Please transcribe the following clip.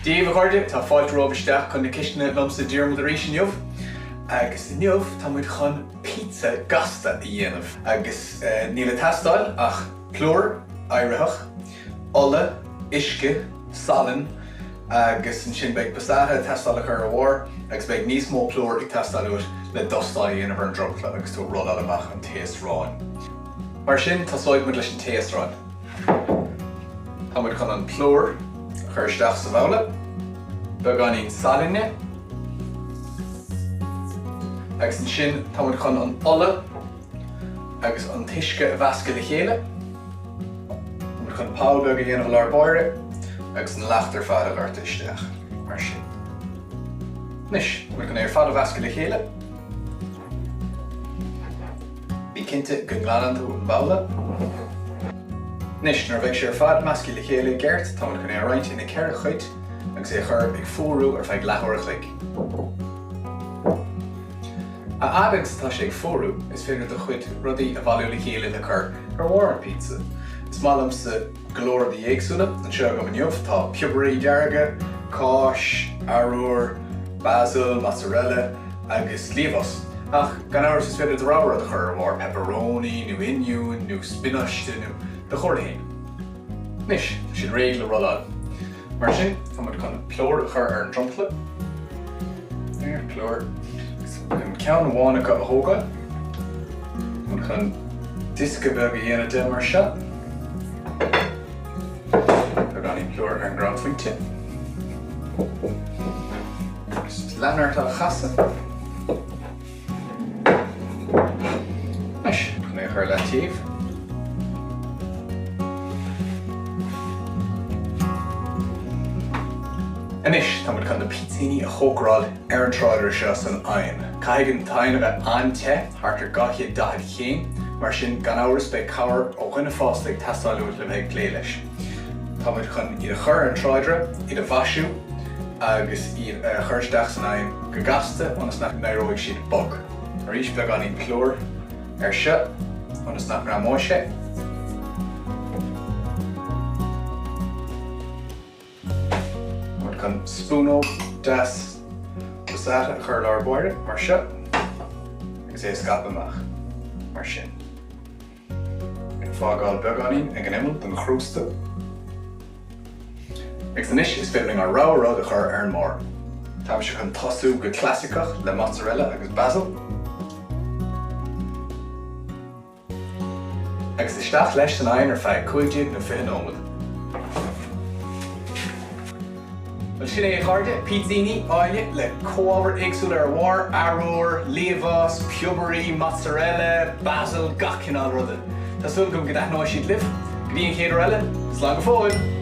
Dia daoibh a chairde, tá fáilte romhaibh isteach chun na cistine liomsa Diarmuid arís inniu. Agus inniu tá muid chun pizza gasta a dhéanamh agus níl ag teastáil ach plúr éiritheach, ola, uisce, salann agus ansin beidh passata ag teastáil a chur ar a bharr agus beidh níos mó plúir ag teastáil uait le dustáil a dhéanamh ar an dromchla agus tú ag rolláil amach an taosrán. Mar sin tosóidh muid leis an taosrán. Tá muid chun an plúr a chur isteach sa bhabhla, beagáinín salainne agus ansin tá muid chun an ola agus an t-uisce a mheascadh le chéile. Tá muid chun poll beag a dhéanamh i lár báire agus an leacht ar fad a dhoirteadh isteach, mar sin. Anois, tá muid chun é ar fad a mheascadh le chéile. Bí cinnte go nglanann tú an babhla. Anois, nuair a bheidh sé ar fad measctha le chéile i gceart, tá muid chun é a roinnt ina cheithre chuid agus é a chur ag fuarú ar feadh leathuair a chloig. A fhad agus atá sé ag fuarú, is féidir do chuid rudaí a bhailiú le chéile le cur ar bharr an phíotsa. Is maith liomsa go leor rudaí éagsúla. Anseo agam inniu tá piobairí dearga, cáis, arbhar, basil, mozzarella agus liamhás. Ach gan amhras is féidir do rogha rud a chur ar a bharr, pepperoni nó oinniún nó spionáiste nó do chomhairle féin. Anois, tá siad réidh le rolláil. Mar sin, tá muid chun plúr a chur ar an dromchla. Ar plúr. Agus chun ceann amháin acu a thógáil. Tá muid chun diosca beag a dhéanamh de mar seo. Beagáinín plúir ar an gcrannphointe. Agus lean ort á chasadh. Anois, chun é a chur leataobh. Anois, tá muid chun na pítsíní a chócaráil ar an tráidire seo san oigheann. Caithfidh an t-oigheann a bheith an-te, thart ar 240 chéim, mar sin gan amhras beidh cabhair ó dhuine fásta ag teastáil uait le bheith ag plé leis. Tá muid chun iad a chur ar an tráidire, iad a mhaisiú agus iad a chur isteach san oigheann go gasta ionas nach n-éireoidh siad bog. Arís beagáinín plúir air seo ionas nach ngreamóidh sé. Tá muid chun spúnóg deas passata a chur i lár báire mar seo agus é a scaipeadh amach mar sin. Ag fágáil beagáinín ag an imeall don chrústa. Agus anois is féidir linn ár rogha rud a chur ar an mbarr. Táimse chun tosú go clasaiceach le mozzarella agus basil. Agus isteach leis san oigheann ar feadh 15 nó 20 nóiméad. Bhuel sin é a chairde, pítsíní áille le comhábhair éagsúla ar a bharr, arbhar, liamhás, piobairí, mozzarella, basil, gach cineál ruda. Tá súil agam go dtaitneoidh siad libh. Go dtí an chéad uair eile, slán go fóill!